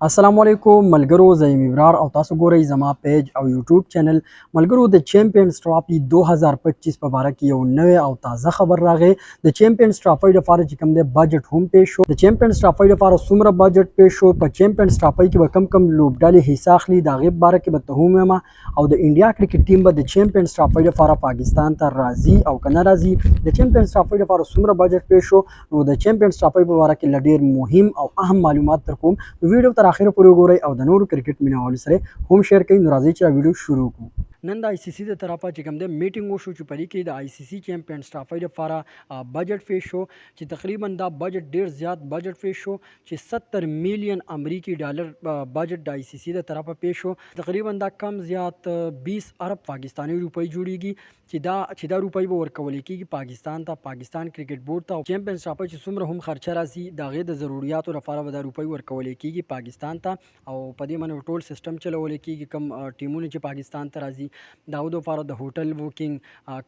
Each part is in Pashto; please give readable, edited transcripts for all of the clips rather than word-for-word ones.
السلام علیکم ملګرو، زه یم ابرار او تاسو ګورئ زما پیج او یوټیوب چینل. ملګرو، د چیمپینز ټرافي 2025 په باره کې یو نوی او تازه خبر راغی. د چیمپینز ټرافي لپاره چې کوم دی بجټ هم پیش شو. د چیمپینز ټرافي لپاره څومره بجټ پیش شو، په چیمپینز ټرافي کې به کم کم لوبډلې حصه اخلي، د هغې په باره کې به ته هم وایم. او د انډیا کرکټ ټیم به د چیمپینز ټرافي لپاره پاکستان ته راځي او که نه راځي، د چیمپینز ټرافي لپاره څومره بجټ پیش شو، نو د چیمپینز ټرافي په باره کې له ډېر مهم او اهم معلومات در کوم. ویډیو تر اخره پورې وګورئ او د نورو کرکټ مینهوالو سره هم شیر کړئ. نو راځئ چې دا ویډیو شروع کړو. نن د آی سي سي د طرفه چې کوم دی میټینګ وشو، چې په دې کې د آی سي سي چیمپینز ټرافي لپاره بجټ پیش شو، چې تقریبا دا بجټ ډیر زیات بجټ پیش شو، چې 70 میلیون امریکي ډالر بجټ د آی سي سي د طرفه پیش شو. تقریبا دا کم زیات 20 ارب پاکستاني روپۍ جوړیږي، چې دا روپۍ به ورکول کیږي پاکستان ته، پاکستان کرکټ بورډ ته. چیمپینز ټرافي چې څومره هم خرچه راځي، د هغې د ضروریاتو لپاره به دا روپۍ ورکول کیږي پاکستان ته، او په دې باندې ټول سیستم چلول کیږي. کوم ټیمونه چې پاکستان ته راځي، د هغو دپاره د هوټل بوکینګ،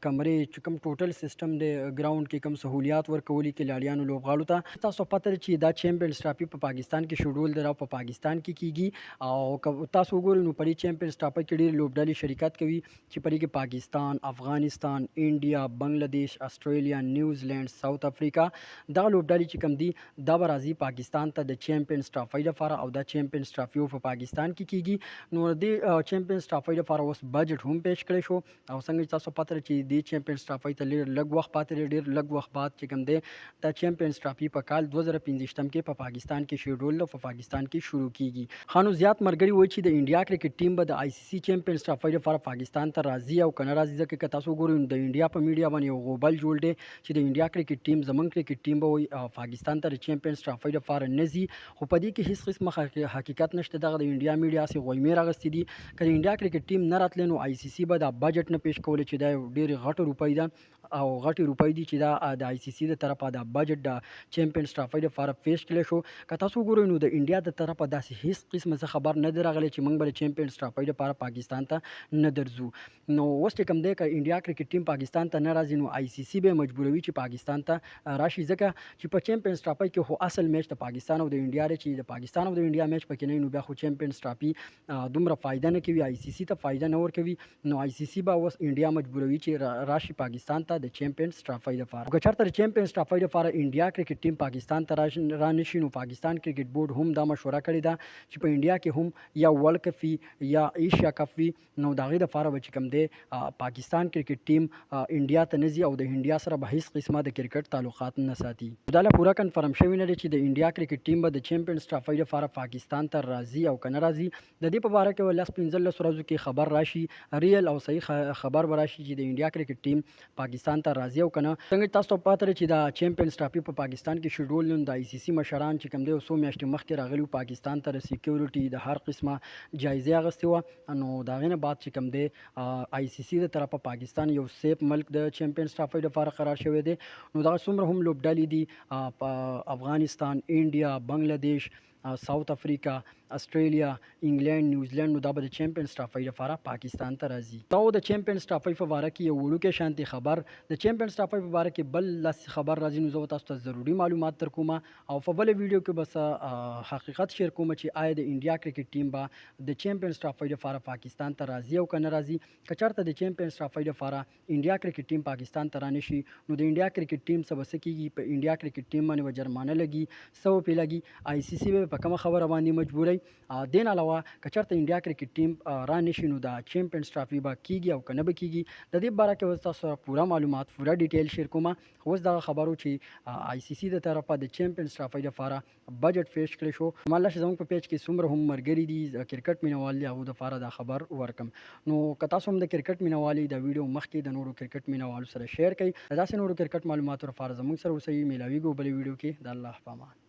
کمرې، چې کوم ټوټل سیستم دی، ګراوند کې کوم سهولیات ورکول کھلاړیانو لوبغاړو ته. تاسو پته ده چې دا چیمپینز ټرافي په پاکستان کې شیډول دی او په پاکستان کې کیږي. او که تاسو وګورئ نو په دې چیمپینز ټرافي کې ډېرې لوبډلې شرکت کوي، چې په دې کې پاکستان، افغانستان، انډیا، بنگلادیش، استرالیا، نیوزلینډ، ساوت افریقا، دغه لوبډلې چې کوم دي، دا به راځي پاکستان ته د چیمپینز ټرافي لپاره، او دا چیمپینز ټرافي په پاکستان کې کیږي. نو د چیمپینز ټرافي لپاره اوس بجټ هم پیش کړی شو. او څنګه چې تاسو پته ده چې د چیمپینز ټرافي ته ډېر لږ وخت پاتې دی، ډېر لږ وخت بعد چې کوم دی دا چیمپینز ټرافي په کال 2025 کې په پاکستان کې شیډول او په پاکستان کې شروع کیږي. ښه، نو زیات ملګري وایي چې د انډیا کرکټ ټیم به د آی سي سي چیمپینز ټرافي لپاره پاکستان ته راځي او که نه راځي؟ ځکه که تاسو وګورئ، د انډیا په میډیا باندې یو غوبل جوړ دی چې د انډیا کرکټ ټیم، زمونږ کرکټ ټیم به وایي پاکستان ته د چیمپینز ټرافي لپاره نه ځي، خو په دې کې هیڅ قسمه حقیقت نشته. دغه د انډیا میډیا هسې غویمې راغستې دي. که د انډیا کرکټ ټیم نه راتلی نو آی سي سي به دا بجټ نه پیش کولی، چې دا یو ډېرې غټه روپۍ ده او غټې روپۍ دي چې دا د آی سي سي د طرفه دا بجټ د چیمپینز ټرافي لپاره پیش کړی شو. که تاسو وګورئ نو د انډیا د طرفه داسې هیڅ قسمه څه خبر نه دی راغلی چې موږ به د چیمپینز ټرافي لپاره پاکستان ته نه درځو. نو اوس چې کوم دی، که انډیا کرکټ ټیم پاکستان ته نه راځي نو آی سي سي به مجبوروي چې پاکستان ته راشي، ځکه چې په چیمپینز ټرافي کې خو اصل میچ د پاکستان او د انډیا دی، چې د پاکستان او د انډیا میچ پکې نه، نو بیا خو چیمپینز ټرافي دومره فایده نه کوي، آی سي سي ته فایده نه ورکوي. نو آی سي سي به اوس انډیا مجبوروي چې راشي پاکستان ته د چیمپینز ټرافي لپاره. که چېرته د چیمپینز ټرافي لپاره انډیا کرکټ ټیم پاکستان ته را نشي، نو پاکستان کرکټ بورډ هم دا مشوره کړې ده چې په انډیا کې هم یا ورلډ کپ وي یا ایشیا کپ وي، نو د هغې دپاره به چې کوم دی پاکستان کرکټ ټیم انډیا ته نه ځي او د انډیا سره به هیڅ قسمه د کرکټ تعلقات نه ساتي. دا لا پوره کنفرم شوی نه دی چې د انډیا کرکټ ټیم به د چیمپینز ټرافي لپاره پاکستان ته راځي او که نه راځي. د دې په باره کې 10 15 ورځو کې خبر راشي، ریل او صحیح خبر به راشي چې د انډیا کرکټ ټیم پاکستان ته راځي او که نه. څنګه تاسو ته پته ده چې دا چیمپینز ټرافي په پاکستان کې شیډول، نن د آی سي سي مشران چې کوم دی څو میاشتې مخکې راغلي پاکستان ته، د سکیورټي د هر قسمه جایزې اخیستې وه. نو د هغې نه بعد چې کوم دی آی سي سي د طرفه پاکستان یو سیف ملک د چیمپینز ټرافي لپاره قرار شوی دی. نو دغه څومره هم لوبډلې دي، په افغانستان، انډیا، بنگلادیش، ساوت افریقا، استرالیا، انګلند، نیوزلند، نو دا به د چیمپینز ټرافي لپاره پاکستان ته راځي. دا د چیمپینز ټرافي په باره کې یو وړوکی شانتي خبر. د چیمپینز ټرافي په باره کې بل لس خبر راځي نو زه تاسو ته ضروري معلومات در کوم او په بله ویډیو کې بس حقیقت شیر کوم چې آیا د انډیا کرکټ ټیم به د چیمپینز ټرافي لپاره پاکستان ته راځي او که نه راځي. که چېرته د چیمپینز ټرافي لپاره انډیا کرکټ ټیم پاکستان ته رانشي نو د انډیا کرکټ ټیم څه به څه کیږي؟ په انډیا کرکټ ټیم باندې به جرمانه لګي، څه به پرې لګي؟ آی سي سي به په کومه خبره باندې مجبوروي؟ دې نه علاوه که چېرته انډیا کرکټ ټیم را نشي نو دا چیمپینز ټرافي به کیږي او که نه به کیږي؟ د دې باره کې اوس تاسو سره پوره معلومات، پوره ډیټیل شیر کوم. خو اوس دغه خبرو چې آی سي سي د طرفه د چیمپینز ټرافي لپاره بجټ پیش کړی شو. مال چې زموږ په پیج کې څومره هم مرګري دي، کرکټ مینوال دي، هغو دپاره دا خبر ورکم. نو که تاسو هم د کرکټ مینوالي، دا ویډیو مخکې د نورو کرکټ مینوالو سره شیر کړئ. د داسې نورو کرکټ معلوماتو لپاره زموږ سره اوسئ. میلاویږو بلې ویډیو کې. د الله په امان.